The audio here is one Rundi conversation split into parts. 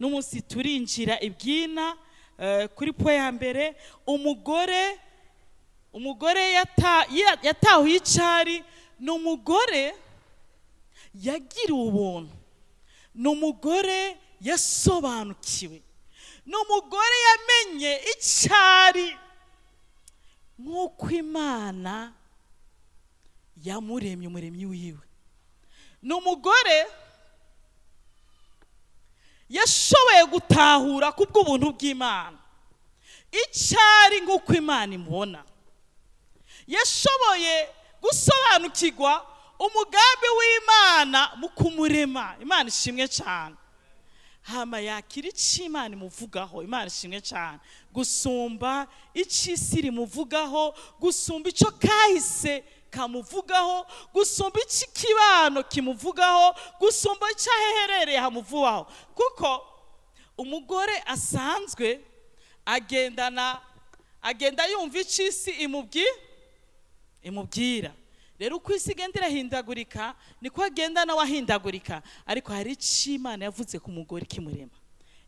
N'umunsi turinjira ibyina kuri point ya mbere: umugore yatahuye icari. Ni umugore yagiriwe ubuntu, ni umugore yasobanukiwe, ni umugore yamenye icari nk'uko Imana yamuremye, umuremyi wiwe. Ni umugore yashoboye gutahura kubw'ubuntu bw'Imana icari nk'uko Imana imubona, yashoboye gusobanukirwa umugambi w'Imana mu kumurema. Imana ishimwe cyane. Hama yakira icyo Imana imuvugaho. Imana ishimwe cyane, gusumba icyo isi rimuvugaho, gusumba icyo kahise kamuvugaho, gusumba icyo ikibano kimuvugaho, gusumba icyo aheherereye hamuvugaho. Kuko umugore asanzwe agendana, agenda yumva icyo isi imubwira. Rero uko isi igenda irahindagurika, niko agenda nawe ahindagurika. Ariko hari icyo Imana yavuze ku mugore ikimurema.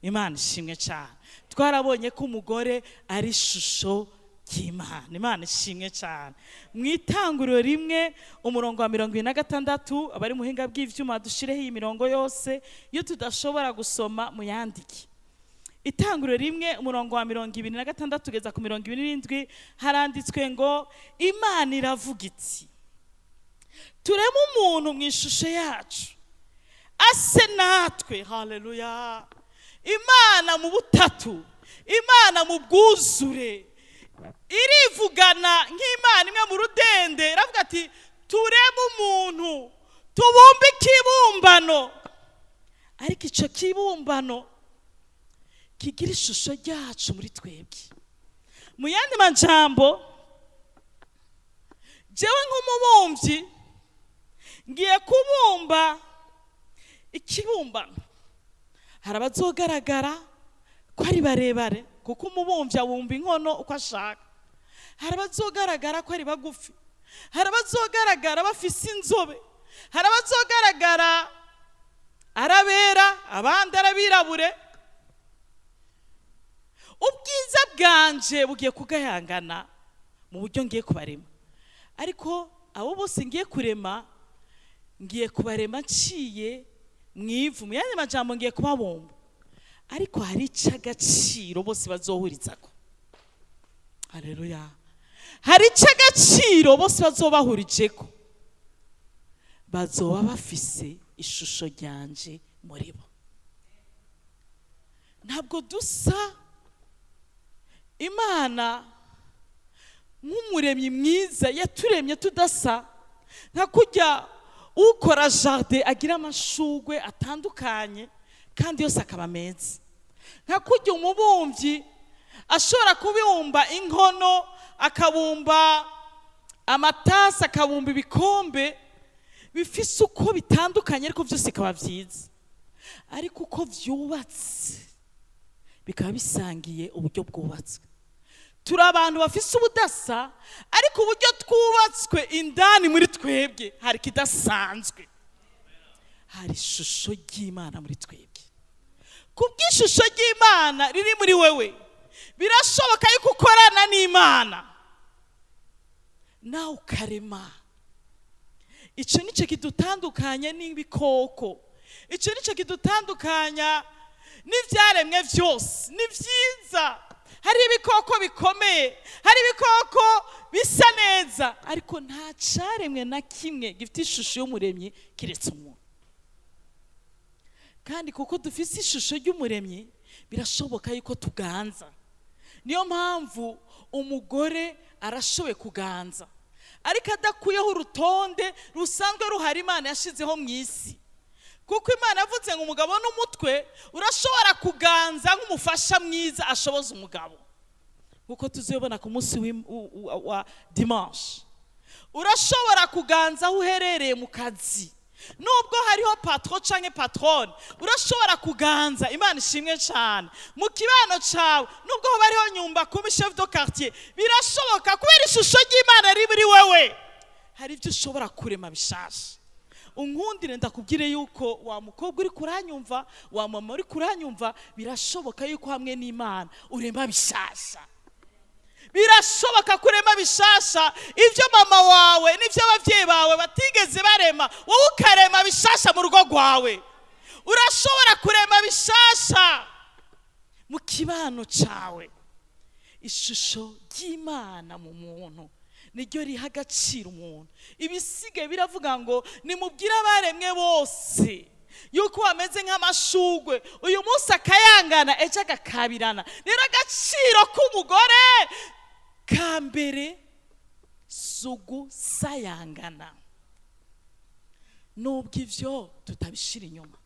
Imana ishimwe cyane. Twarabonye ko umugore ari ishusho ry'Imana. Imana ishimwe cyane. Mu Itanguriro 1, umurongo wa 26, abari muhinga bw'ivyuma dushireho iyi mirongo yose, iyo tudashobora gusoma muyandike. Itanguriro 1, umurongo wa 26 tugeza ku 27, haranditswe ngo: "Imana iravuga iti: 'Tureme umuntu mu ishusho yacu, ase natwe.'" Haleluya! Imana mu butatu, Imana mu bwuzure, irivugana nk'Imana imwe mu rudende, iravuga ati: "Tureme umuntu, tubumbe ikibumbano, ariko icyo kibumbano kigira ishusho ryacu muri twebwe." Mu yandi majambo, jewe nk'umubumbyi ngiye kubumba ikibumbano, hari abazogaragara ko ari barebare, kuko umubumbyi abumba inkono uko ashaka. Hari abazogaragara ko ari bagufi, hari abazogaragara bafise inzobe, hari abazogaragara arabera, abandi arabirabure. Ubwiza bwanje bugiye kugayangana mu buryo ngiye kubarema. Ariko abo bose ngiye kurema, ngiye kubarema nciye mu ivu. Mu yandi majambo, ngiye kubabumba, ariko hari icy'agaciro bose bazohurizako. Haleluya! Hari icy'agaciro bose bazobahurijeko: bazoba bafise ishusho ryanje muri bo. Ntabwo dusa. Imana nk'umuremyi mwiza yaturemye tudasa, nka kujya ukora jardin agira amashugwe atandukanye kandi yose akaba meza, nka kujya umubumbyi ashobora kubumba inkono, akabumba amatasi, akabumba ibikombe bifise uko bitandukanye, ariko byose bikaba byiza, ariko uko byubatse bikaba bisangiye uburyo bwubatswe. Turi abantu bafise ubudasa, ariko uburyo twubatswe indani muri twebwe hari ikidasanzwe, hari ishusho ry'Imana muri twebwe. Ku bw'ishusho ry'Imana riri muri wewe, birashoboka yuko ukorana n'Imana nawe ukarema. Icyo nicyo kidutandukanya n'ibikoko, icyo nicyo kidutandukanya n'ibyaremwe byose. Ni byiza, hari ibikoko bikomeye, hari ibikoko bisa neza, ariko nta cyaremwe na kimwe gifite ishusho y'umuremyi keretse umuntu. Kandi kuko dufite ishusho ry'umuremyi, birashoboka yuko tuganza. Niyo mpamvu umugore arashoboye kuganza, ariko adakuyeho urutonde rusanzwe ruhari Imana yashyizeho mu isi, kuko Imana yavuze ngo umugabo n'umutwe. Urashobora kuganza nk'umufasha mwiza ashoboza umugabo, kuko tuzibona ku munsi wa dimanche. Urashobora kuganza aho uherereye mu kazi, nubwo hariho patron canke patronne, urashobora kuganza. Imana ishimwe cyane. Mu kibano cawe, nubwo hoba hariho nyumba kumi, chef de quartier, birashoboka kubera ishusho ry'Imana riri muri wewe, hari ibyo ushobora kurema bishasha. Unkundire ndakubwire yuko wa mukobwa uri kuranyumva, wa mama uri kuranyumva, birashoboka yuko hamwe n'Imana urema bishasha. Birashoboka kurema bishasha ibyo mama wawe n'ibyo ababyeyi bawe batigeze barema, wowe ukarema bishasha mu rugo rwawe. Urashobora kurema bishasha mu kibano cyawe. Ishusho ry'Imana mu muntu niryo riha agaciro umuntu. Ibisigaye biravuga ngo nimubwire abaremwe bose yuko bameze nk'amashugwe, uyu munsi akayangana, ejo agakabirana. Rero agaciro k'umugore ka mbere si ugusayangana, nubwo ivyo tutabishira inyuma.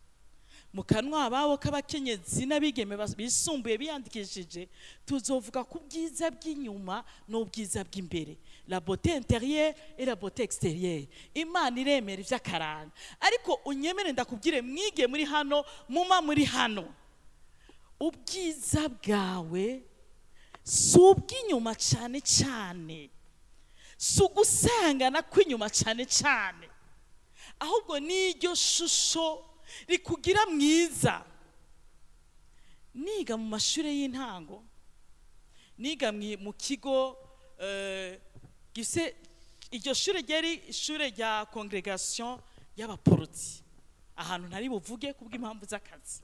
Mu kanwa ababo k'abakenyezi n'abigeme bisumbuye biyandikishije, tuzovuga ku bwiza bw'inyuma n'ubwiza bw'imbere, la beauté intérieure et la beauté extérieure. Imana iremera ivy'akaranga, ariko unyemere ndakubwire, mwige muri hano, muma muri hano, ubwiza bwawe si ubw'inyuma cyane cyane, si ugusangana kw'inyuma cyane cyane, ahubwo n'iryo shusho rikugira mwiza. Niga mu mashuri y'intango, niga mu kigo gise, iryo shure ryari ishure rya congrégation y'abaporoti, ahantu ntari buvuge kubw'impamvu z'akazi.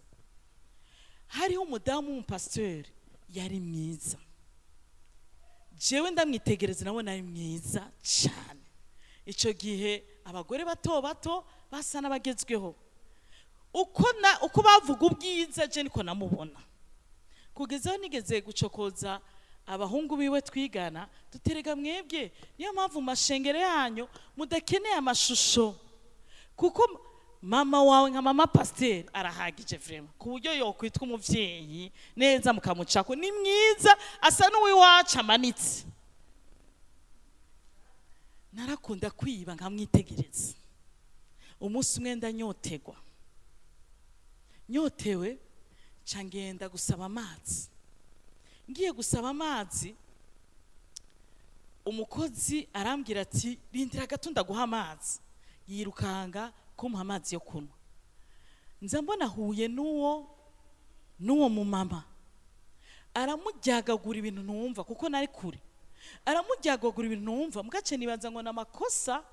Hariho umudamu w'umupasiteri yari mwiza, jewe ndamwitegereza nabona ari mwiza cyane. Icyo gihe abagore bato bato basa n'abagezweho, uko bavuga ubwiza je niko namubona. Kugeza aho nigeze gucokoza abahungu biwe twigana, duterega mwebwe niyo mpamvu mu mashengero yanyu mudakeneye amashusho, kuko mama wawe nka mama pasiteri arahagije vraiment ku buryo yokwitwa umuvyeyi neza, mukamucako ni mwiza, asa n'uwiwacu amanitse. Narakunda kwiba nkamwitegereza. Umunsi umwe ndanyotegwa, nyotewe nca ngenda gusaba amazi. Ngiye gusaba amazi, umukozi arambwira ati: "Rindira gato ndaguha amazi." Yirukanga kumuha amazi yo kunywa, nza mbona ahuye n'uwo mumama, aramuryagagura ibintu ntumva kuko nari kure, aramuryagagura ibintu ntumva. Mugace nibaza ngo ni amakosa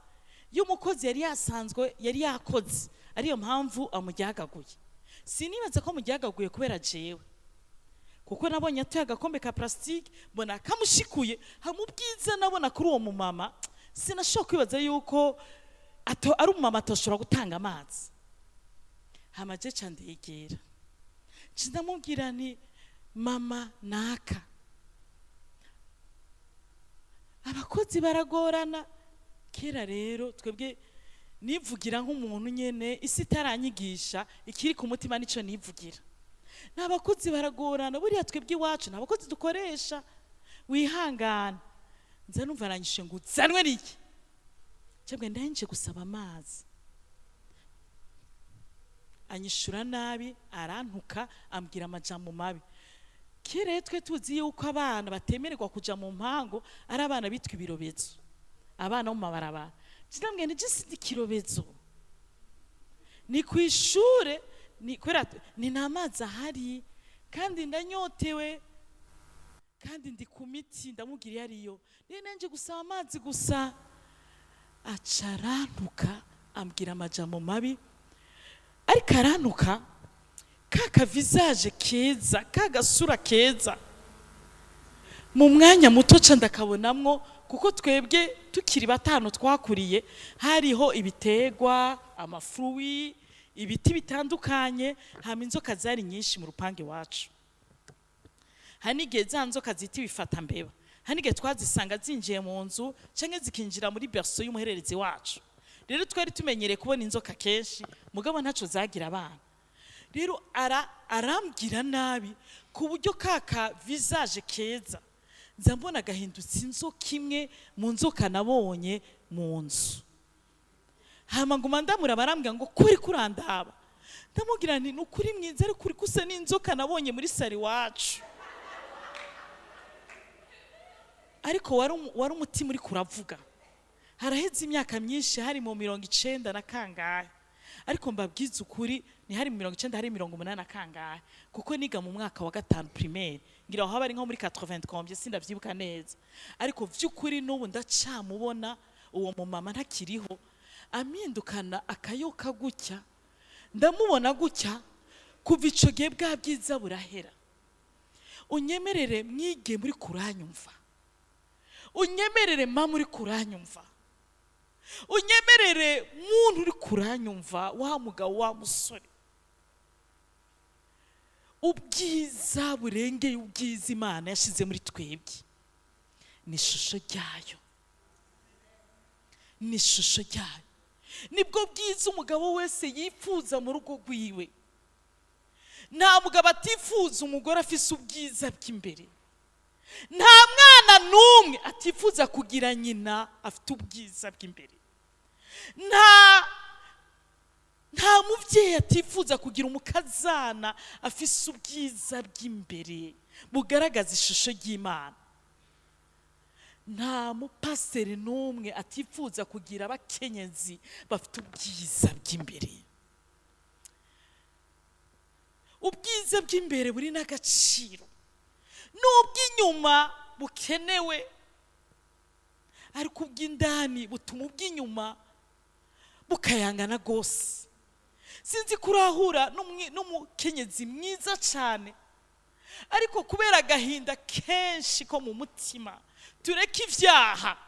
y'umukozi yari yasanzwe yari yakoze, ariyo mpamvu amuryagaguye. Sinibaza ko amuryagaguye kubera jewe, kuko nabonye atuye agakombe ka plastique, mbona kamushikuye. Hamwe ubwiza nabona kuri uwo mumama, sinashobora kwibaza yuko ari umumama atoshobora gutanga amazi. Hama je ca ndegera, nca ndamubwira nti: "Mama naka, abakozi baragorana." Kera rero twebwe nivugira nk'umuntu nyene isi itaranyigisha, ikiri ku mutima nico nivugira. Ni abakozi baragorana, buriya twebwe iwacu ni abakozi dukoresha, wihangana. Nza numva aranyishe ngo: "Uzanwe n'iki?" Cyabwe ndanje gusaba amazi. Anyishura nabi, arantuka, ambwira amajambo mabi. Kera rero twe tuzi yuko abana batemererwa kuja mu mpango ari abana bitwa ibirobezo, abana bo mu mabarabara. Sinambwiye nti sindi ikirobezo, ni ku ishure, ni kubera ni n'amazi ahari kandi ndanyotewe kandi ndi ku miti. Ndamubwira iyo ariyo niyo nanje gusaba amazi gusa. Aca arantuka, ambwira amajambo mabi, ariko arantuka ka kavisage keza, ka gasura keza, mu mwanya muto ca ndakabonamwo, kuko twebwe tukiri batanu twakuriye hariho ibitegwa, amafruits, ibiti bitandukanye. Hama inzoka zari nyinshi mu rupangu iwacu. Hari n'igihe za nzoka zita ibifata mbeba, hari n'igihe twazisanga zinjiye mu nzu canke zikinjira muri berceau y'umuhererezi wacu. Rero twari tumenyereye kubona inzoka kenshi, mugabo ntaco zagira abana. Rero arambwira nabi ku buryo kaka visage keza nza mbona gahindutse inzoka imwe mu nzoka nabonye mu nzu. Hama nguma ndamura, barambwira ngo: "Kuri kurandaba?" Ndamubwira nti: "Ni ukuri mwiza, ariko uri gusa n'inzoka nabonye muri salon iwacu." Ariko wari umutima uri kuravuga. Haraheze imyaka myinshi, hari mu 90 na kangahe, ariko mbabwiza ukuri, ni hari mu 90, hari 80 na kangahe, kuko niga mu mwaka wa gatanu primaire. Ngira aho haba ari nko muri 80 combien, sindavyibuka neza. Ariko vy'ukuri n'ubu ndacamubona uwo mumama, ntakiriho, amindukana akayoka gutya, ndamubona gutya. Kuva ico gihe bwa bwiza burahera. Unyemerere mwige muri kuranyumva, unyemerere mama uri kuranyumva, unyemerere muntu uri kuranyumva, wa mugabo, wa musore, ubwiza burengeye ubwiza Imana yashize muri twebwe ni ishusho ryayo, ni ishusho ryayo. Nibwo bwiza umugabo wese yifuza mu rugo rwiwe. Nta mugabo atifuza umugore afise ubwiza bw'imbere. Nta mwana n'umwe atifuza kugira nyina afite ubwiza bw'imbere. Nta mubyeyi atifuza kugira umukazana afise ubwiza bw'imbere bugaragaza ishusho ry'Imana. Nta mupasiteri n'umwe atifuza kugira abakenyezi bafite ubwiza bw'imbere. Ubwiza bw'imbere buri n'agaciro, n'ubw'inyuma bukenewe, ariko ubw'indani butuma ubw'inyuma bukayangana rwose. Sinzi kurahura n'umukenyezi mwiza cyane, ariko kubera agahinda kenshi ko mu mutima, tureke ibyaha,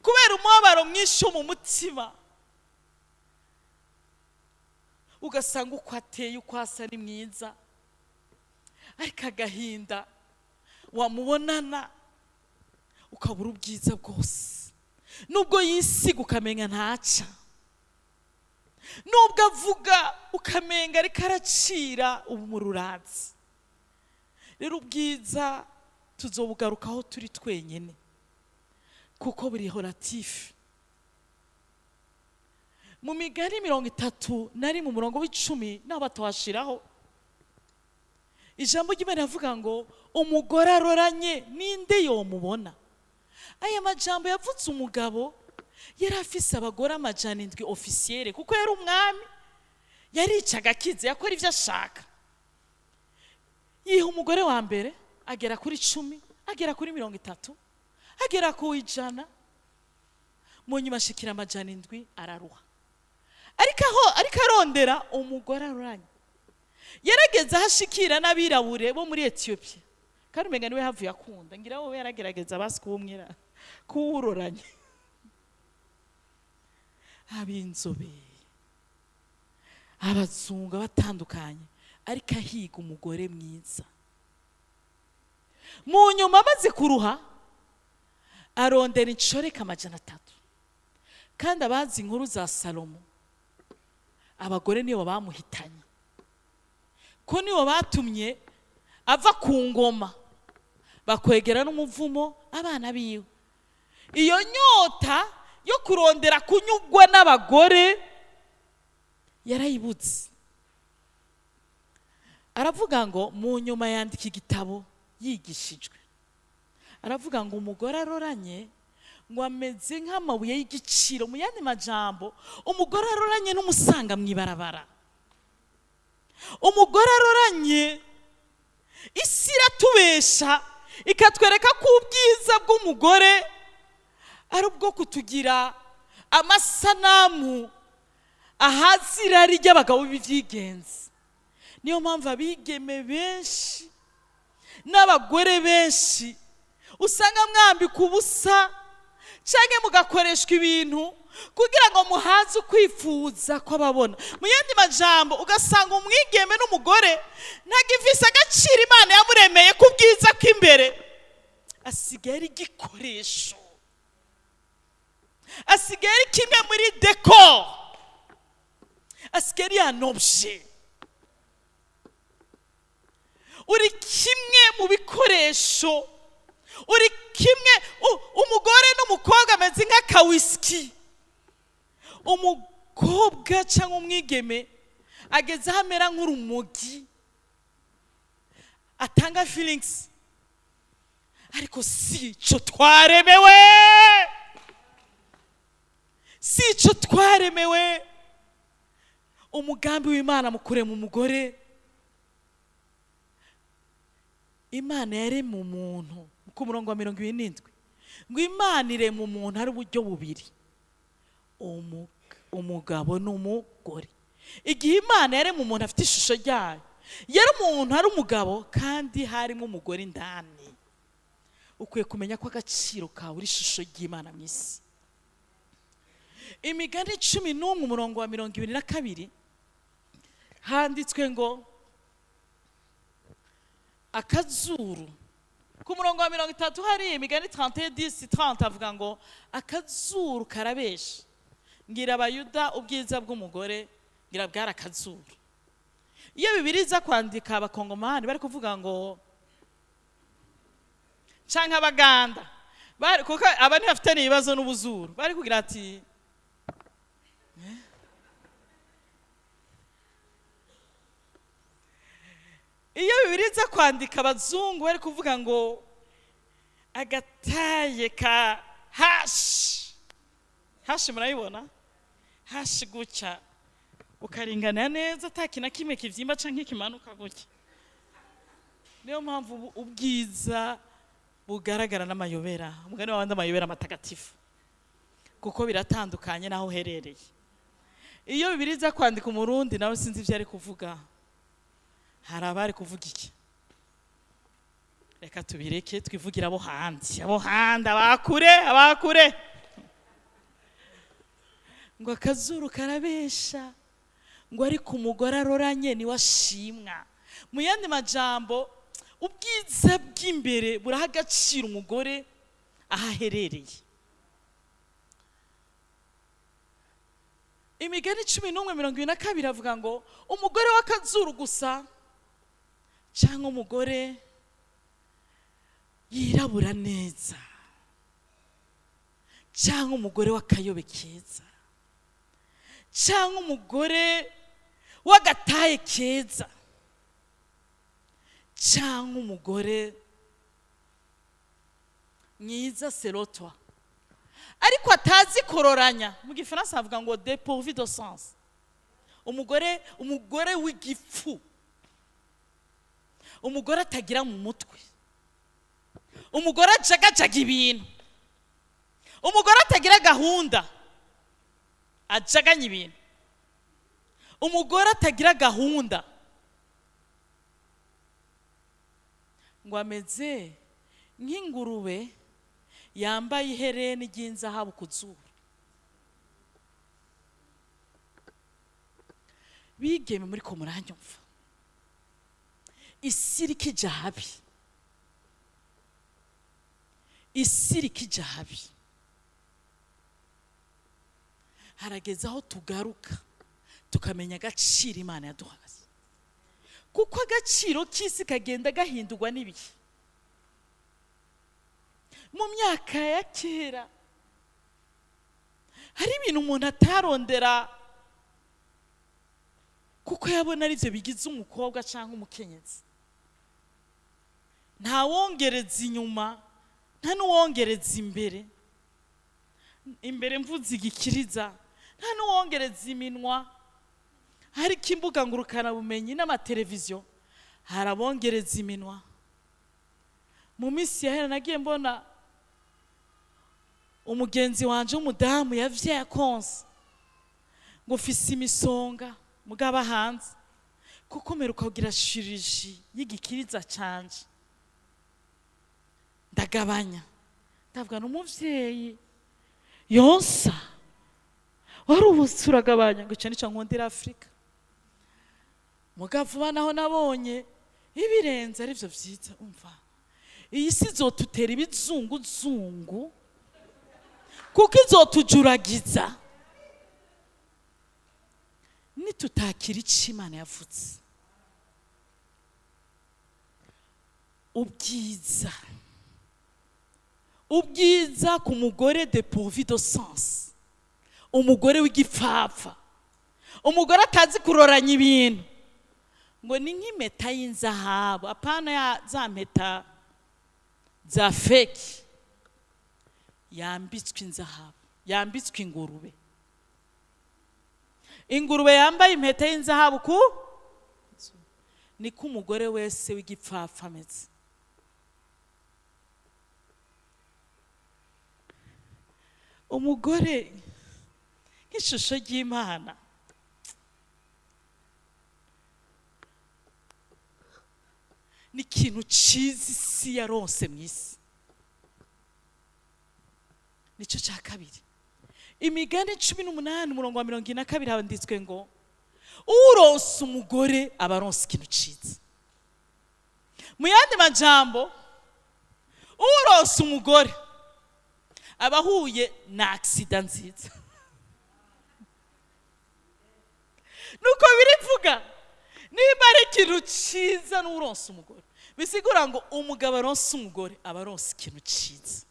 kubera umubabaro mwinshi wo mu mutima, ugasanga uko ateye, uko asa, ni mwiza, ariko agahinda wamubonana ukabura ubwiza bwose. Nubwo yisiga ukamenya ntaca, nubwo avuga ukamenga ariko aracira ubu mu rurazi. Rero ubwiza tuzobugarukaho turi twenyine, kuko buri relatif. Mu Migani 31 umurongo w'10 naho batwashiraho, ijambo ry'Imana rivuga ngo: "Umugore aroranye ninde yomubona?" Aya majambo yavutse umugabo yari afise abagore 700 officiels, kuko yari umwami, yaricaga akize, yakora ibyo ashaka. Yiha umugore wa mbere, agera kuri 10, agera kuri 30, agera ku 100, mu nyuma ashikira 700, araruha. Ariko aho ariko arondera umugore aroranye, yarageze aho ashikira n'abirabure bo muri Etiyopiya, kandi umenga niwe havuye akunda. Ngira wowe yaragerageza basi kuwumwira kuwuroranye, ab'inzobe, abazungu batandukanye, ariko ahiga umugore mwiza. Mu nyuma amaze kuruha, arondera inshoreke 300. Kandi abazi inkuru za Salomo, abagore nibo bamuhitanye, ko nibo batumye ava ku ngoma, bakwegera n'umuvumo abana biwe. Iyo nyota yo kurondera kunyugwa n'abagore yarayibutse. Aravuga ngo mu nyuma yandika igitabo yigishijwe, aravuga ngo umugore aroranye ngo ameze nk'amabuye y'igiciro. Mu yandi majambo, umugore aroranye n'umusanga mu ibarabara. Umugore aroranye, isi iratubesha ikatwereka ko ubwiza bw'umugore ari ubwo kutugira amasanamu ahaza irari ry'abagabo b'ibyigenzi. Niyo mpamvu abigeme benshi n'abagore benshi usanga mwambika ubusa cyangwa mugakoreshwa ibintu kugira ngo muhaze ukwifuza kw'ababona. Mu yandi majambo, ugasanga umwigeme n'umugore ntagifise agaciro Imana yamuremeye ku bwiza kw'imbere, asigaye ari igikoresho, asigaye ari kimwe muri décor, asigaye ari un objet. Uri kimwe mu bikoresho, uri kimwe umugore n'umukobwa ameze nk'akawisiki. Umukobwa cyangwa umwigeme ageze aho amera nk'urumogi, atanga feelings, ariko si cyo twaremewe. twaremewe. Umugambi w'Imana mu kurema umugore, Imana yarema umuntu ku murongo wa 27 ngo Imana irema umuntu ari uburyo bubiri, umugabo n'umugore. Igihe Imana yarema umuntu afite ishusho ryayo, yari umuntu ari umugabo kandi harimo umugore indani. Ukwiye kumenya ko agaciro kawe uri ishusho ry'Imana mu isi. Imigani 11 umurongo wa 22 handitswe ngo akazuru. Ku murongo wa 30 hari Imigani 31:10-30 avuga ngo akazuru karabesha, ngira abayuda ubwiza bw'umugore ngira bwari akazuru. Iyo Bibiliya iza kwandika abakongomani bari kuvuga ngo canke abaganda bari, kuko aba ntibafite n'ibibazo n'ubuzuru, bari kugira ati iyo Bibiliya iza kwandika abazungu bari kuvuga ngo agataye ka hashi hashi, murayibona hashi gutya ukaringana neza atakintu na kimwe kivyimba canke kimanuka gutya. Niyo mpamvu ubwiza bugaragara n'amayobera, umugani w'abandi amayobera matagatifu, kuko biratandukanye naho uherereye. Iyo Bibiliya iza kwandika umurundi nawe sinzi ivyo ari kuvuga, hari abari kuvuga iki? Reka tubireke twivugira abo hanze, abo hanze, abakure, abakure. Ngo akazuru karabesha, ngo ariko umugore aroranye niwe ashimwa. Mu yandi majambo, ubwiza bw'imbere buraha agaciro umugore aho aherereye. Imigani 11:22 avuga ngo umugore w'akazuru gusa cyangwa umugore yirabura neza cyangwa umugore w'akayobe keza cyangwa umugore w'agataye keza cyangwa umugore mwiza serotwa ariko atazi kororanya. Mu gifaransa bavuga ngo dépourvu de sens, umugore w'igifu, umugore atagira mu mutwe, umugore ajagajaga ibintu, umugore atagira gahunda, ajaganya ibintu, umugore atagira gahunda, ngo ameze nk'ingurube yambaye ihereni ry'inzahabu ku zuru. Bigeme muri ko muranyumva, isi iriko ija habi, isi iriko ija habi. Harageze aho tugaruka tukamenya agaciro Imana yaduhaye, kuko agaciro k'isi kagenda gahindurwa n'ibihe. Mu myaka ya kera hari ibintu umuntu atarondera kuko yabona arivyo bigize umukobwa cyangwa umukenyezi. Nta wongereza inyuma, nta n'uwongereza imbere. Imbere mvuze igikiriza, nta n'uwongereza iminwa. Hariko imbuga ngurukanabumenyi n'amateleviziyo, harabongereza iminwa. Mu minsi yahera nagiye mbona umugenzi wanje w'umudamu yavyaye konsa ngo ufise imisonga mugaba hanze, kuko mperuka kugira chirurgie y'igikiriza canje, ndagabanya. Ndavuga n'umuvyeyi yonsa wari ubutse uragabanya, ngo ico nico nkundira Afrika. Mugabo vuba naho nabonye ibirenze arivyo vyiza. Umva, iyi si izotutera ibizunguzungu kuko izotujuragiza nitutakira ico Imana yavuze. Ubwiza, ubwiza ku mugore dépourvu de sens, umugore w'igipfapfa, umugore atazi kuroranya ibintu, ngo ni nk'impeta y'inzahabu, apana ya za mpeta za fake, yambitswe inzahabu, yambitswe ingurube. Ingurube yambaye impeta y'inzahabu ku niko umugore wese w'igipfapfa ameze. Umugore nk'ishusho ry'Imana ni ikintu cyiza isi yaronse mu isi. Nicyo cya kabiri. Imigani 18 umurongo wa 42 handitswe ngo uronse umugore aba aronse ikintu cyiza. Mu yandi majambo, uronse umugore aba ahuye na aksida nziza. Nuko birivuga, niba ari ikintu cyiza n'uronse umugore, bisigura ngo umugabo aronse umugore aba aronse ikintu cyiza.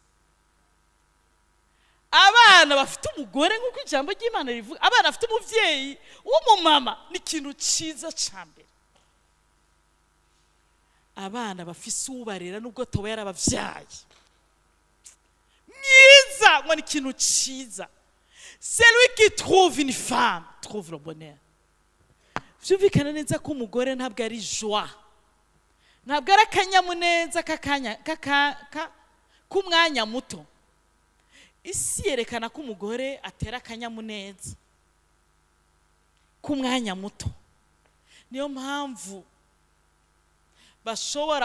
Abana bafite umugore nk'uko ijambo ry'Imana rivuga, abana bafite umuvyeyi w'umumama ni ikintu cyiza ca mbere. Abana bafise ubarera nubwo toba yarabavyaye mwiza, ngo ni ikintu cyiza. Celui qui trouve une femme trouve le bonheur. Vyumvikana neza ko umugore ntabwo ari joie, ntabwo ari akanyamuneza k'umwanya muto. Isi yerekana ko umugore atera akanyamuneza k'umwanya muto. Niyo mpamvu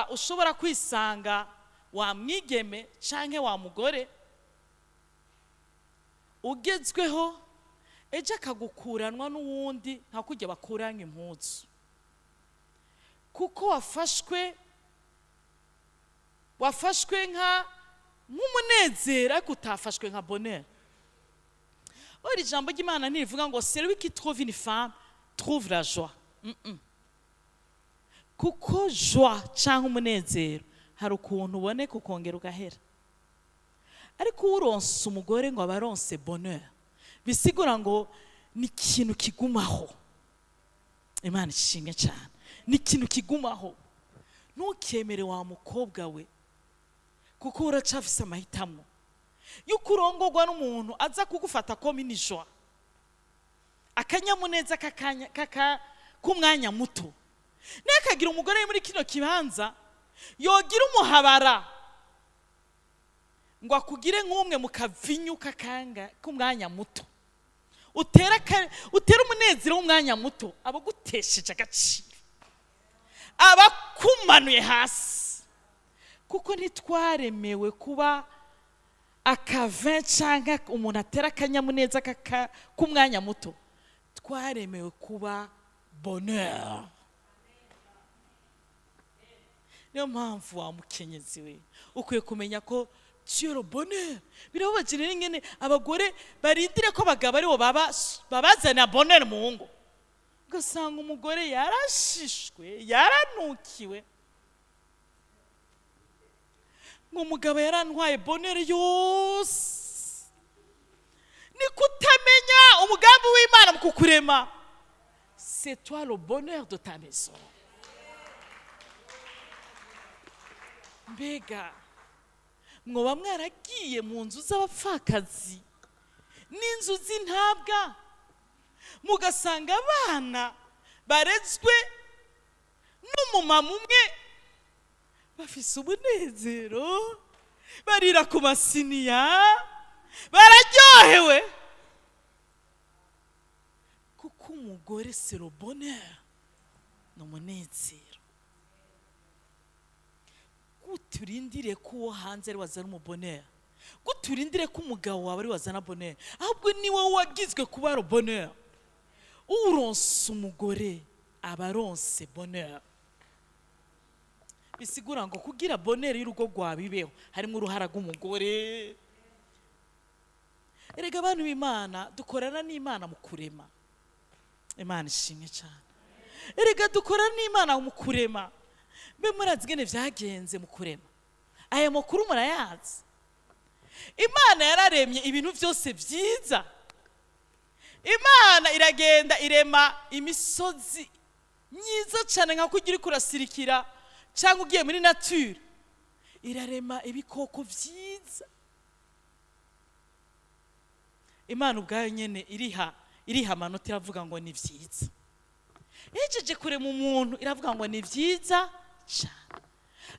ushobora kwisanga wa mwigeme canke wa mugore ugezweho, ejo akagukuranwa n'uwundi nka kujya bakuranya impuzu, kuko wafashwe nka nk'umunezero ariko utafashwe nka bonheur. Or ijambo ry'Imana ntirivuga ngo celui qui trouve une femme trouve la joie. Kuko joie cyangwa umunezero hari ukuntu uboneka ukongera ugahera. Ariko uronse umugore ngo abaronse bonheur, bisigura ngo ni ikintu kigumaho. Imana ishimwe cyane, ni ikintu kigumaho. Ntukemere wa mukobwa we, kuko uracafise amahitamo yuko urongorwa n'umuntu aza kugufata comme une joie, akanyamuneza k'umwanya muto. Nakagira umugore muri kino kibanza yogira umuhabara ngo akugire nk'umwe mu kavinyu kakanga k'umwanya muto, utera umunezero w'umwanya muto, abagutesheje agaciro, abakumanuye hasi. Kuko ntitwaremewe kuba akavin cyangwa umuntu atera akanyamuneza k'umwanya muto, twaremewe kuba bonheur. Niyo mpamvu wa mukenyezi we ukwiye kumenya ko tu es le bonheur. Birababaje rero ingene abagore barindire ko abagabo aribo babazana bonheur mu ngo, ugasanga umugore yarashishwe, yaranukiwe, ngo umugabo yarantwaye bonheur yose. Ni kutamenya umugambi w'Imana mu kukurema. C'est toi le bonheur de ta maison. Mbega mwoba mwaragiye mu nzu z'abapfakazi n'inzu z'intabwa, mugasanga abana barezwe n'umumama umwe bafise umunezero, barira ku masiniya, bararyohewe. Kuko umugore c'est le bonheur, ni umunezero. Guturindire ko uwo hanze ari wazana umubonheur, guturindire ko umugabo wawe ari wazana bonheur, ahubwo ni wowe wagizwe kuba le bonheur. Uronse umugore aba aronse bonheur. Bisigura ngo kugira bonheur y'urugo rwawe ibeho harimo uruhara rw'umugore. Erega abantu b'Imana dukorana n'Imana mu kurema. Imana ishimwe cyane. Erega dukorana n'Imana mu kurema. Mbe murazi ingene vyagenze mu kurema? Aya makuru murayazi. Imana yararemye ibintu byose byiza. Imana iragenda irema imisozi myiza cyane nka kugira kurasirikira cyangwa ugiye muri nature, irarema ibikoko vyiza. Imana ubwayo nyene iriha Iriha amanota, iravuga ngo ni byiza. Ihejeje kurema umuntu, iravuga ngo ni byiza cyane.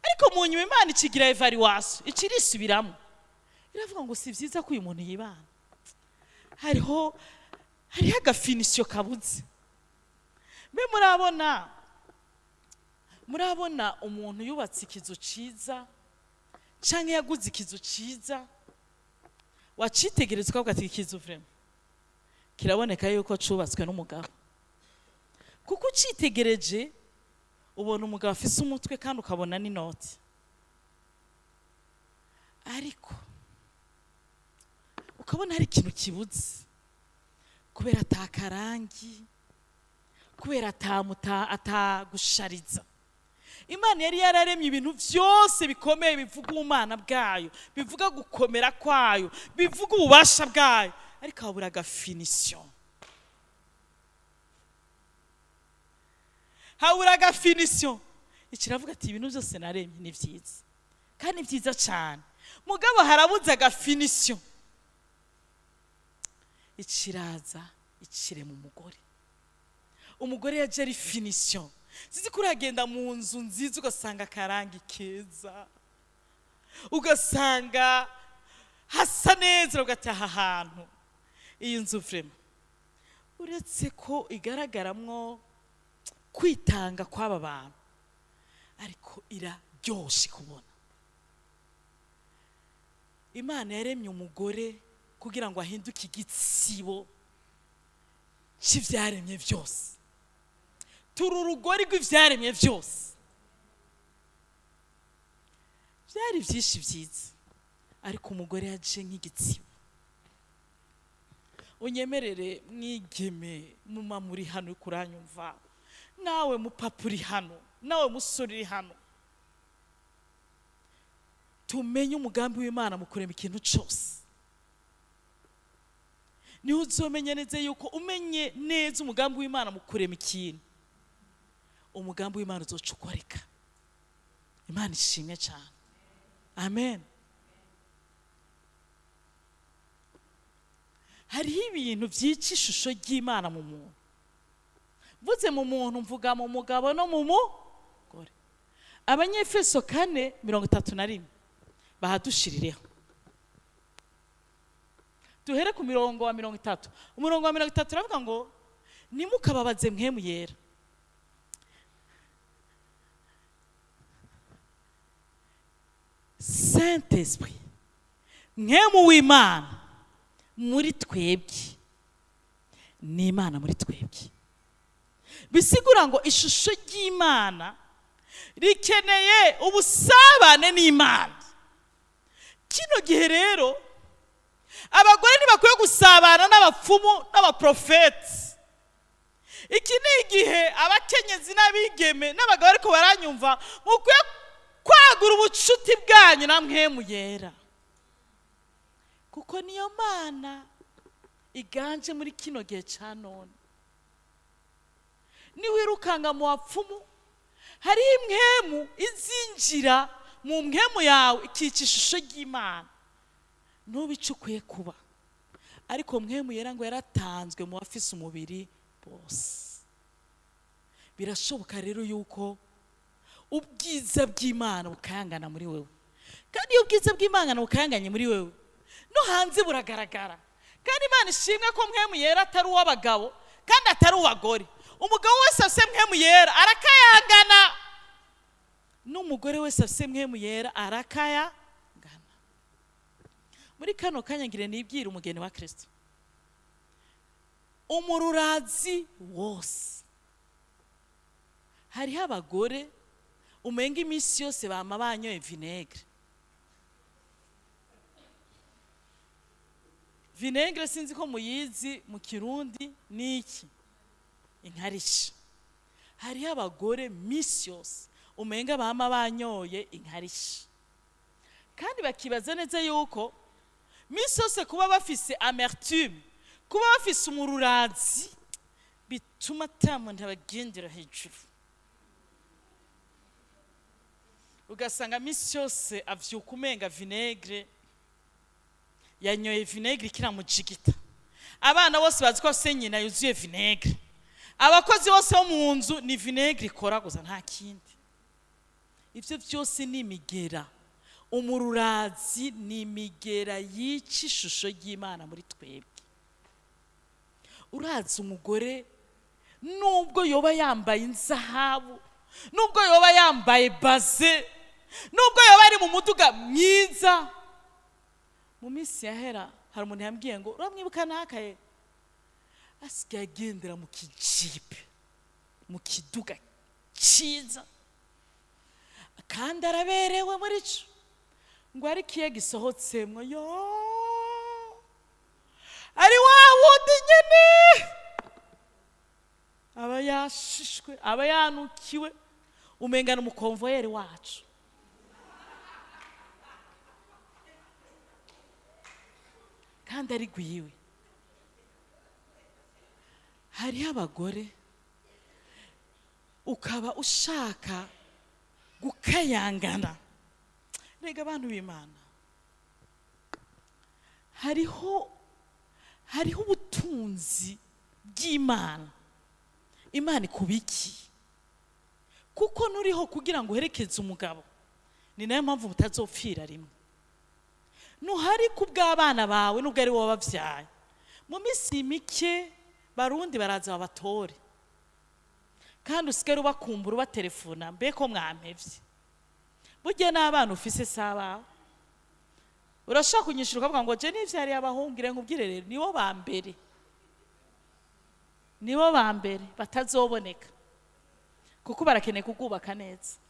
Ariko mu nyuma Imana ikigira évaluation, ikirisubiramo, iravuga ngo si byiza ko uyu muntu yibana, hariho aga finition kabuze. Mbe murabona umuntu yubatse ikizu cyiza cyangwa yaguze ikizu cyiza, wacitegereza ukavuga ati: "Ikizu vraiment kiraboneka yuko cubatswe n'umugabo," kuko ucitegereje ubona umugabo afise umutwe kandi ukabona n'inoti. Ariko ukabona hari ikintu kibuze, kubera atakarangi, kubera atagushariza. Imana yari yararemye ibintu byose bikomeye bivuga ubumana bwayo, bivuga gukomera kwayo, bivuga ububasha bwayo, ariko habura aga finition, habura aga finition. Ikiravuga ati: "Ibintu byose naremye ni byiza kandi byiza cyane, mugabo harabuze aga finition." Ikiraza ikirema umugore. Umugore yaje ari finition. Zizi ko uragenda mu nzu nziza, ugasanga akarangi keza, ugasanga hasa neza, ugataha ahantu iyi nzu vraiment, uretse ko igaragaramwo kwitanga kw'aba bantu, ariko iraryoshe kubona. Imana yaremye umugore kugira ngo ahinduke igitsibo cy'ibyaremye byose. Turi urugori rw'ibyaremye byose. Byari byinshi byiza, ariko umugore yaje nk'igitsibo. Unyemerere, mwigeme muma muri hano uri kuranyumva, nawe mupapa uri hano, nawe musore uri hano, tumenye umugambi w'Imana mu kurema ikintu cyose. Niho uzomenya neza yuko umenye neza umugambi w'Imana mu kurema ikintu, umugambi w'Imana uzoca ukoreka. Imana ishimwe cyane, amen. Hariho ibintu byica ishusho ry'Imana mu muntu. Mvuze mu muntu, mvuga mu mugabo no mu mugore. Abanyefeso 4:31 bahadushirireho. Duhere ku mirongo wa 30. Umurongo wa 30 uravuga ngo: "Nimukababaze Mpwemu Yera." Saint Esprit, Mpwemu w'Imana muri twebwe, ni Imana muri twebwe. Bisigura ngo ishusho ry'Imana rikeneye ubusabane n'Imana. Kino gihe rero abagore ntibakwiye gusabana n'abapfumu n'abaprofeti. Iki ni igihe abakenyezi n'abigeme n'abagabo ariko baranyumva mukwiye kwagura ubucuti bwanyu na Mpwemu Yera, kuko niyo Mana iganje muri kino gihe cya none. Niwirukanga mu bapfumu, hariho impwemu izinjira mu mpwemu yawe ikica ishusho ry'Imana. Ntubice ukwiye kuba, ariko Mpwemu Yera ngo yaratanzwe mu bafise umubiri bose. Birashoboka rero yuko ubwiza bw'Imana bukayangana muri wewe, kandi iyo ubwiza bw'Imana bukayanganye muri wewe, no hanze buragaragara. Kandi Imana ishimwe ko Mpwemu Yera atari uw'abagabo kandi atari uw'abagore. Umugabo wese afise Mpwemu Yera arakayangana, n'umugore wese afise Mpwemu Yera arakayangana. Muri kano kanya ngire nibwire umugeni wa Kristo, umururazi wose. Hariho abagore umenga iminsi yose bama banyoye vinaigre. Vinaigre sinzi ko muyizi mu Kirundi ni iki? Inkarisha. Hariho abagore minsi yose umenga bama banyoye inkarisha, kandi bakibaza neza yuko minsi yose kuba bafise amertume, kuba bafise umururazi, bituma ata muntu abagendera hejuru. Ugasanga minsi yose avyuka umenga vinaigre yanyoye, vinaigre ikiramujigita. Abana bose bazi ko afise nyina yuzuye vinaigre. Abakozi bose bo mu nzu ni vinaigre ikora gusa, nta kindi. Ivyo byose ni imigera. Umururazi ni imigera yica ishusho ry'Imana muri twebwe. Urazi umugore nubwo yoba yambaye inzahabu, nubwo yoba yambaye baze, nubwo yoba ari mu muduga mwiza. Mu minsi yahera hari umuntu yambwiye ngo uramwibuka nakaye asigaye agendera mu kijipe, mu kiduga cyiza, kandi araberewe muri cyo, ngo ariko iyo gisohotsemwo yo ari wa wundi nyene aba yashishwe, aba yanukiwe, umengana umukonvoyeri wacu. Kandi ari gwiwe. Hariho abagore ukaba ushaka gukayangana. Rega abantu b'Imana, hariho ubutunzi bw'Imana. Imana ikubiki kuko nuriho kugira ngo uherekeze umugabo. Ni nayo mpamvu mutazopfira rimwe. Nuhari ku bw'abana bawe nubwo ari wowe wababyaye. Mu minsi mike barundi baraza babatore, kandi usigare ubakumbura ubaterefona, mbe ko mwampevye. Burya n'abana ufise sabawe urashaka kunyishura ukavuga ngo je nivyariye abahungire, nkubwire rero nibo ba mbere, nibo ba mbere batazoboneka, kuko barakeneye kugubaka neza.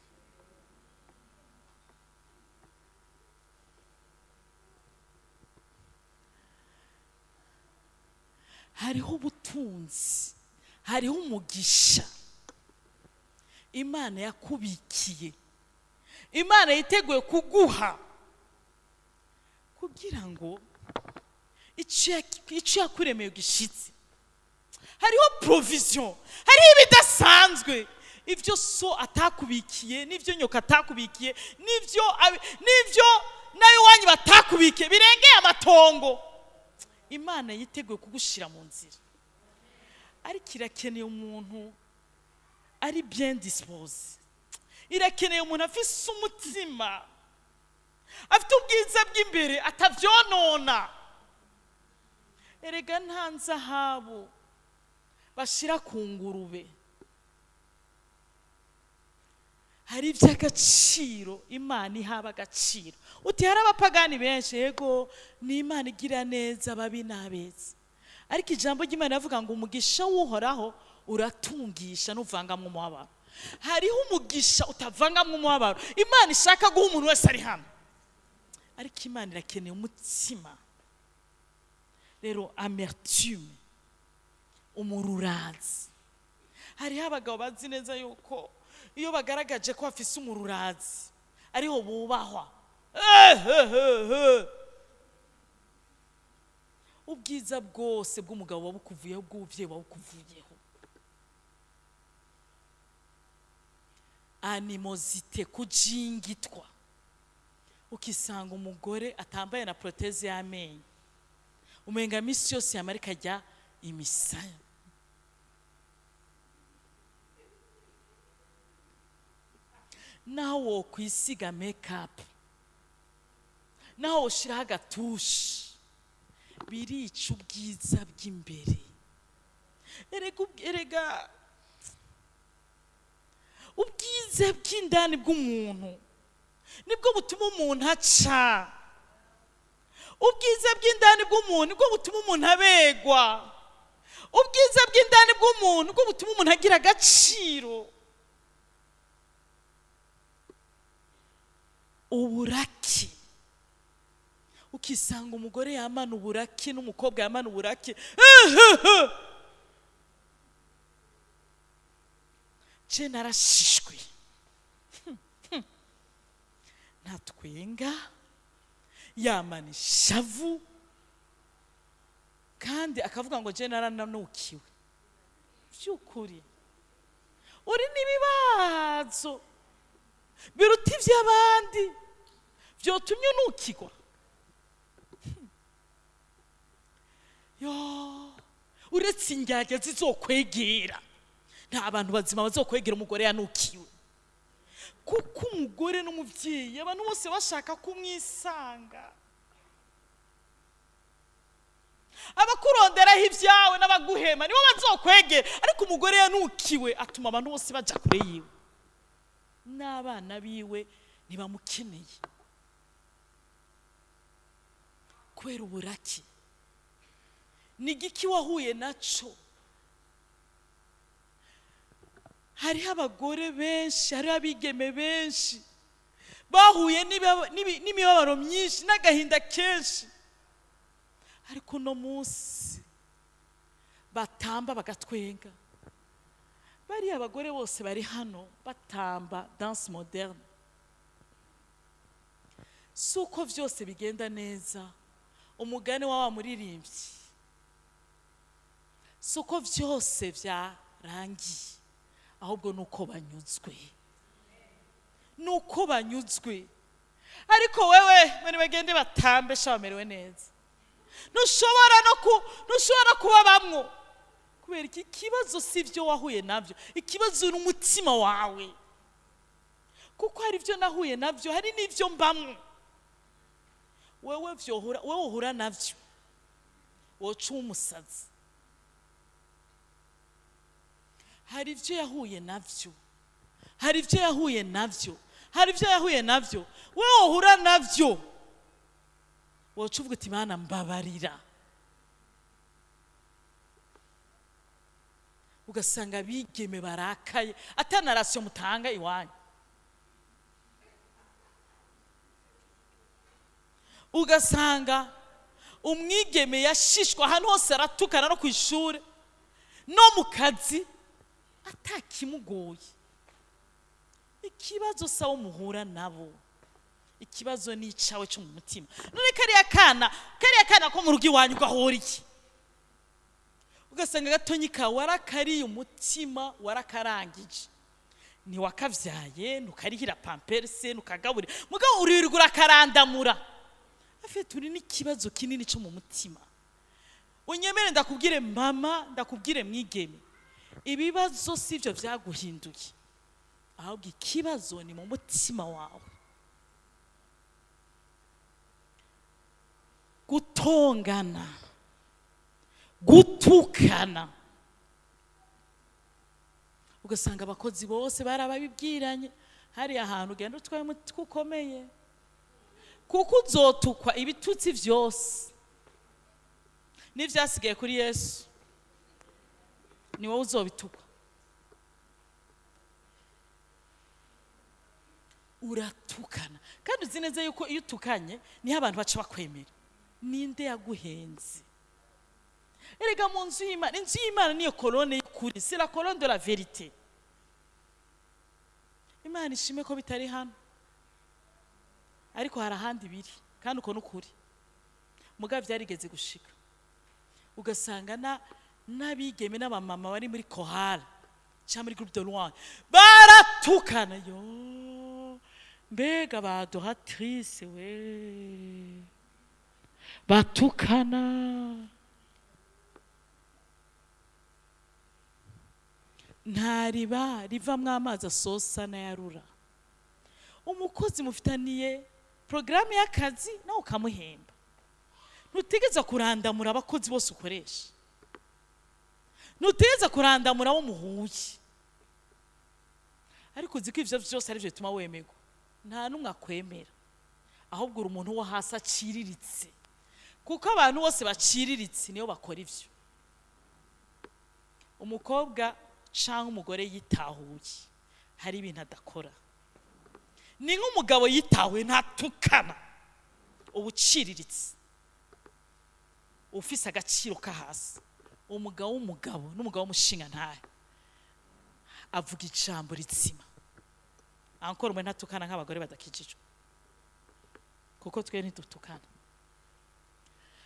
Hariho ubutunzi, hariho umugisha Imana yakubikiye, Imana yiteguye kuguha kugira ngo icyo yakuremeye gishitse. Hariho provision, hariho ibidasanzwe, ibyo so atakubikiye, n'ibyo nyoka atakubikiye, n'ibyo nayo wanyu batakubikiye, birengeye amatongo. Imana yiteguye kugushira mu nzira, ariko irakeneye umuntu ari bien disposé. Irakeneye umuntu afise umutima, afite ubwiza bw'imbere atavyonona. Erega nta nzahabu bashira ku ngurube. Hari iby'agaciro Imana ihaba agaciro. Uti hari abapagani benshi, yego ni Imana igira neza babi n'abeza, ariko ijambo ry'Imana rivuga ngo umugisha w'Uhoraho uratungisha n'uvangamwo umubabaro. Hariho umugisha utavangamwo umubabaro Imana ishaka guha umuntu wese ari hano, ariko Imana irakeneye umutima. Rero amertume, umururazi. Hariho abagabo bazi neza yuko iyo bagaragaje ko bafise umururazi ariho bubahwa. Ubwiza bwose bw'umugabo wabukuvuyeho, bw'ubuvyeyi wabukuvuyeho. Animosite, kujingitwa. Ukisanga umugore atambaye na proteze y'amenyo, umenga misi yose yamara ikajya imisaya. Naho wokwisiga make-up, naho woshiraho agatushi, birica ubwiza bw'imbere. Erega ubwiza bw'indani bw'umuntu nibwo butuma umuntu aca. Ubwiza bw'indani bw'umuntu nibwo butuma umuntu abegwa. Ubwiza bw'indani bw'umuntu nibwo butuma umuntu agira agaciro. Uburaki, ukisanga umugore yamana uburaki n'umukobwa yamana uburaki. Je narashishwe, ntatwenga, yamana ishavu, kandi akavuga ngo je narananukiwe. By'ukuri uri n'ibibazo biruta iby'abandi byotumye unukirwa. Yo, Uretse indyarya zizokwegera, nta bantu bazima bazokwegera umugore yanukiwe. Kuko umugore n'umubyeyi, abantu bose bashaka kumwisanga. Abakuronderaho ibyawe n'abaguhema nibo bazokwegera, ariko umugore yanukiwe atuma abantu bose baja kure yiwe, n'abana biwe ntibamukeneye kubera uburaki. Ni igiki wahuye naco? Hariho abagore benshi, hariho abigeme benshi bahuye n'imibabaro myinshi n'agahinda kenshi, ariko uno munsi batamba bagatwenga. Bariya abagore bose bari hano batamba danse moderne, si uko vyose bigenda neza. Umugani wa wa muririmbyi, si uko vyose vyarangiye, ahubwo nuko banyuzwe, nuko banyuzwe. Ariko wewe bari bagende batambe sha, bamerewe neza, ntushobora kuba bamwo. Kubera iki? Ikibazo si ibyo wahuye nabyo, ikibazo ni umutima wawe. Kuko hari ibyo nahuye nabyo, hari n'ibyo mbamwo. Wewe vyohura, wewe uhura navyo woca umusazi. Hari ibyo yahuye navyo, hari ibyo yahuye navyo, hari ibyo yahuye navyo, wewe uhura navyo woca uvuga uti Mana mbabarira. Ugasanga abigeme barakaye atana rasiyo mutanga iwanyu. Ugasanga umwigeme yashishwa ahantu hose, aratukana no ku ishuri no mu kazi atakimugoye. Ikibazo sawo muhura nabo, ikibazo ni icawe cyo mu mutima. None kariya kana ko mu rugo iwanyu gahora iki? Ugasanga gatonyi kawe warakariye umutima, warakarangije, ntiwakavyaye, ntukarihira pamperse, ntukagaburira, mugabo uririrwa urakarandamura. Afite uri n'ikibazo kinini cyo mu mutima. Unyemere ndakubwire mama, ndakubwire mwigeme, ibibazo sivyo vyaguhinduye, ahubwo ikibazo ni mu mutima wawe. Gutongana, gutukana, ugasanga abakozi bose barababibwiranye, hariya ahantu ugenda utwaye umutwe ukomeye, kuko uzotukwa ibitutsi vyose n'ivyasigaye kuri Yesu ni wowe uzobitukwa. Uratukana, kandi uzi neza yuko iyo utukanye niho abantu baca bakwemera. Ninde yaguhenze? Erega mu nzu y'Imana, inzu y'Imana niyo colonne y'ukuri, c'est la colonne de la vérité. Imana ishime ko bitari hano, ariko hari ahandi biri, kandi uko n'ukuri. Mugabo vyarigeze gushika, ugasanga n'abigeme n'abamama bari muri chorale cyangwa muri groupe de louange baratukana. Yo mbega ba adoratrice we batukana. Nta riba rivamwo amazi asosa n'ayarura. Umukozi mufitaniye porogaramu y'akazi nawe ukamuhemba, ntutegereza kurandamura abakozi bose ukoresha, ntutegereza kurandamura abo muhuye. Ariko uzi ko ivyo vyose arivyo bituma wemerwa, nta n'umwe akwemera, ahubwo uri umuntu wo hasi aciriritse. Kuko abantu bose baciriritse niyo bakora ivyo. Umukobwa canke umugore yitahuye hari ibintu adakora. Ni nk'umugabo yitahuye ntatukana, ubuciriritse, ufise agaciro ka hasi. Umugabo w'umugabo n'umugabo w'umushinga ntahe avuga ijambo rizima. Ankora umwe ntatukana nk'abagore badakijijwe, kuko twe ntidutukana.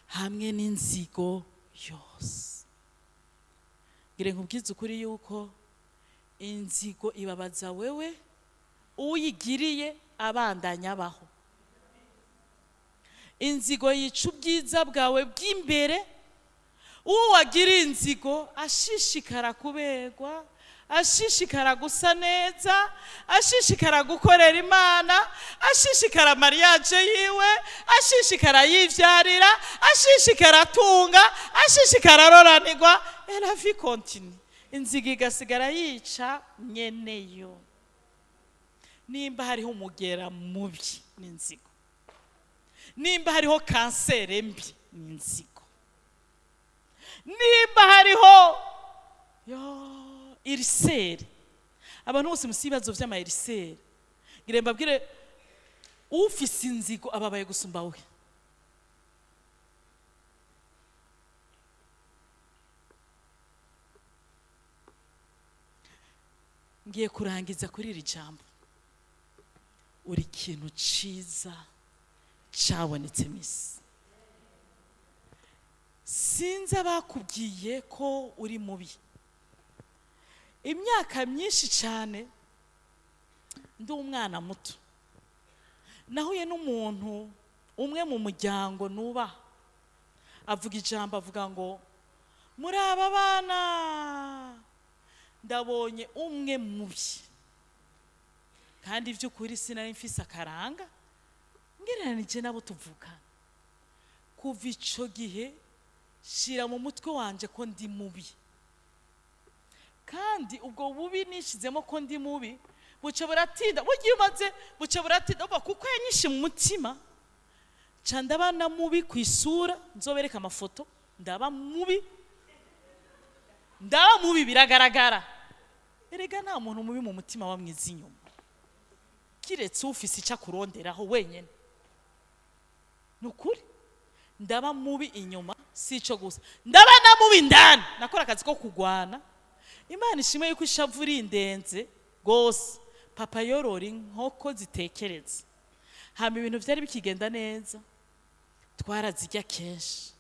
Hamwe n'inzigo yose, ngire nkubwize ukuri yuko inzigo ibabaza wewe, uyigiriye abandanya abaho. Inzigo yica ubwiza bwawe bw'imbere, Uwo wagira inzigo ashishikara kuberwa, ashishikara gusa neza, ashishikara gukorera Imana, ashishikara mariage yiwe, ashishikara yivyarira, ashishikara atunga, ashishikara aroranirwa. Et la vie continue. Inzigo igasigara yica nyeneyo. Nimba hariho umugera mubi, ni inzigo. Nimba hariho kanseri mbi, ni inzigo. Nimba hariho yo ulcère, abantu bose musi ibibazo vy'ama ulcères, ngira mbabwire, ufise inzigo ababaye gusumba we. Ngiye kurangiza kuri iri jambo: uri ikintu ciza cabonetse misi. Sinzi abakubwiye ko uri mubi. Imyaka myinshi cyane, ndi umwana muto, nahuye n'umuntu umwe mu muryango nubaha, avuga ijambo, avuga ngo: "Muri aba bana ndabonye umwe mubi." Kandi by'ukuri sinari mfise akaranga ngereranije n'abo tuvukana. Kuva ico gihe shira mu mutwe wanje ko ndi mubi, kandi ubwo bubi nishizemo ko ndi mubi buca buratinda. Burya iyo umaze, buca buratinda uva, kuko yanyishe mu mutima, ca ndaba na mubi ku isura. Nzobereka amafoto, ndaba mubi, ndaba mubi, biragaragara. Erega nta muntu mubi mu mutima wa mwiza inyuma, kiretse ufise icyo akuronderaho wenyine. Ni ukuri, ndaba mubi inyuma. Si ico gusa, ndaba na mubi indani. Nakora akazi ko kugwana. Imana ishimwe yuko ishavu rindenze rwose, papa yorora inkoko zitekereza. Hama ibintu vyari bikigenda neza, twarazirya kenshi.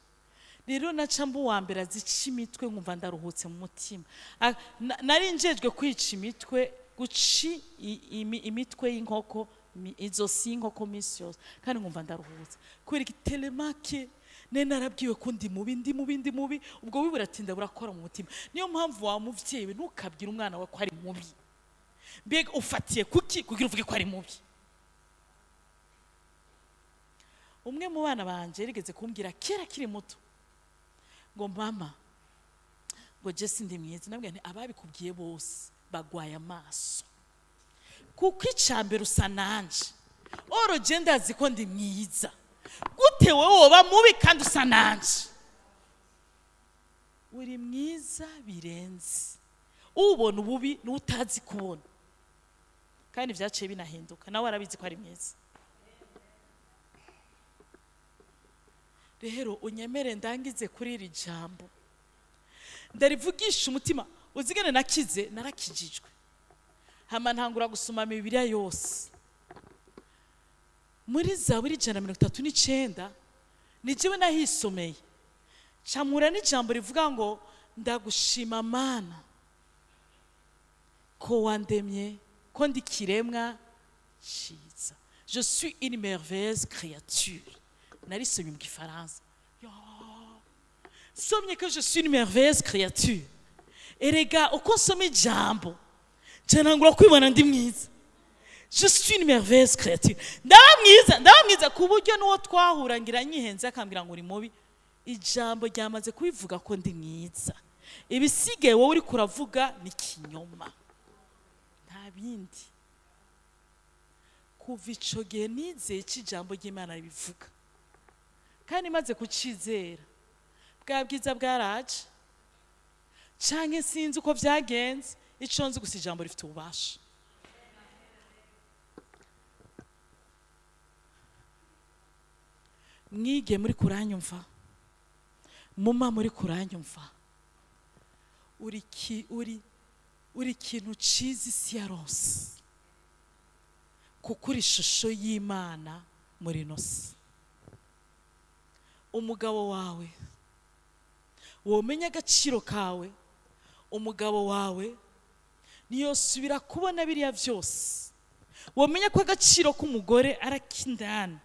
Rero naca mba uwa mbere azica imitwe, nkumva ndaruhutse mu mutima. Nari njejwe kwica imitwe, guca imitwe y'inkoko, izosi y'inkoko minsi yose, kandi nkumva ndaruhutse kubera igitelemake ne narabwiwe ko ndi mubi, ndi mubi, ndi mubi. Ubwo bubi buratinda burakora mu mutima. Niyo mpamvu wa muvyeyi we, ntukabwire umwana wawe ko ari mubi. Mbega ufatiye kuki kugira uvuge ko ari mubi? Umwe mu bana banje yarigeze kumbwira kera akiri muto ngo: "Mama," ngo, "je sindi mwiza." Nabwira nti: "Ababikubwiye bose bagwaye amaso, kuko icambere usa nanje. Oro je ndazi ko ndi mwiza. Gute wowe woba mubi kandi usa nanje?" Uri mwiza birenze. Ubona ububi n'utazi kubona. Kandi vyaciye binahinduka, nawe arabizi ko ari mwiza. Rero unyemere ndangize kuri iri jambo, ndarivugisha umutima. Uzigane nakize, narakijijwe, hama ntangura gusoma Bibiliya yose. Muri Zaburi 139 ni jewe nahisomeye, camura n'ijambo rivuga ngo: "Ndagushima Mana ko wandemye, ko ndi kiremwa ciza. Je suis une merveilleuse créature." Narisomye mu gifaransa. Yo, somye que je suis une merveilleuse créature. Erega uko nsoma ijambo, nca ntangura kwibona ndi mwiza. Je suis une merveilleuse créature. Ndaba mwiza, ndaba mwiza, ku buryo n'uwo twahura ngira nyihenze akambwira ngo uri mubi, ijambo ryamaze kubivuga ko ndi mwiza. Ibisigaye wowe uri kuravuga ni kinyoma, nta bindi. Kuva ico gihe nizeye ko ijambo ry'Imana ribivuga, kandi maze kucizera bwa bwiza bwaraje, canke sinzi uko vyagenze. Ico nzi gusa, ijambo rifite ububasha. Mwige muri kuranyumva, muma muri kuranyumva, uri ki, uri ikintu ciza isi yaronse, kuko uri ishusho y'Imana muri ino si. Umugabo wawe womenya agaciro kawe, umugabo wawe ntiyosubira kubona biriya byose. Womenya ko agaciro k'umugore arakindani,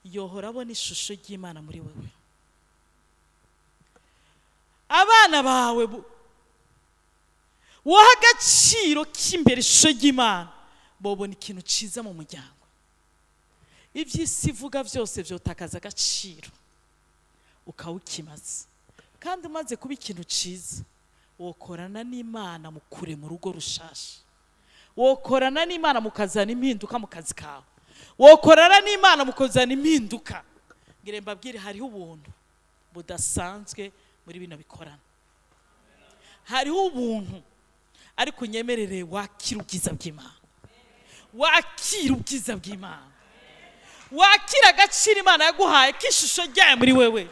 yohora abona ishusho ry'Imana muri wewe. Abana bawe woha agaciro k'imbere ishusho ry'Imana, bobona ikintu ciza mu muryango. Iby'isi ivuga byose byotakaza agaciro, ukawukimaza. Kandi umaze kuba ikintu ciza, wokorana n'Imana mu kurema urugo rushasha, wokorana n'Imana mukazana impinduka mu kazi kawe, wokorana n'Imana mukazana impinduka. Ngire mbabwire, hariho ubuntu budasanzwe muri bino bikorana, hariho ubuntu. Ariko unyemerere wakira ubwiza bw'Imana, wakira ubwiza bw'Imana, wakira agaciro Imana yaguhaye k'ishusho ryayo muri wewe.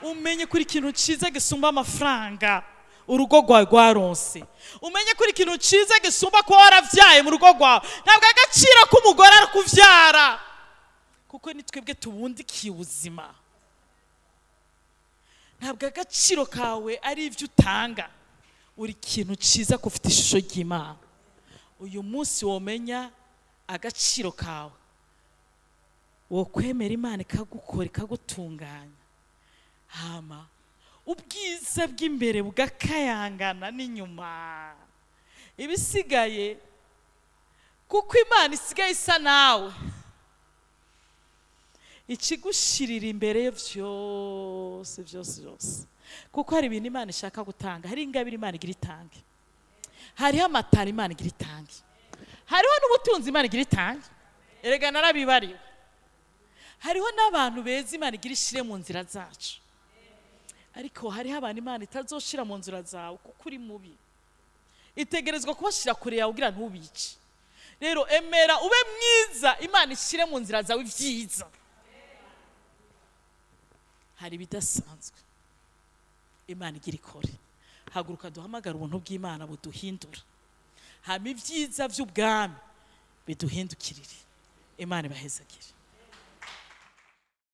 Umenye kuri ikintu cyiza gisumba amafaranga urugo rwawe rwaronse, umenye kuri ikintu cyiza gisumba kuba warabyaye mu rugo rwawe. Ntabwo agaciro k'umugore ari kubyara, kuko ni twebwe tubundikiye ubuzima. Ntabwo agaciro kawe ari ibyo utanga, uri ikintu cyiza ko ufite ishusho ry'Imana. Uyu munsi womenya agaciro kawe, wokwemera Imana ikagukora, ikagutunganya, hama ubwiza bw'imbere bugakayangana n'inyuma. Ibisigaye, kuko Imana isigaye isa nawe, ikigushirira imbere byose byose byose. Kuko hari ibintu Imana ishaka gutanga, hari ingabire Imana igira itange, hariho amatara Imana igira itange, hariho n'ubutunzi Imana igira itange. Erega narabibariwe, hariho n'abantu beza Imana igira ishire mu nzira zacu. Ariko hariho abantu Imana itazoshira mu nzira zawe kuko uri mubi, itegerezwa kubashira kure yawe kugira ntubice. Rero emera ube mwiza, Imana ishire mu nzira zawe ibyiza. Hari ibidasanzwe Imana igira ikore. Haguruka duhamagara ubuntu bw'Imana buduhindura, hama ibyiza by'ubwami biduhindukirire. Imana ibahezagire.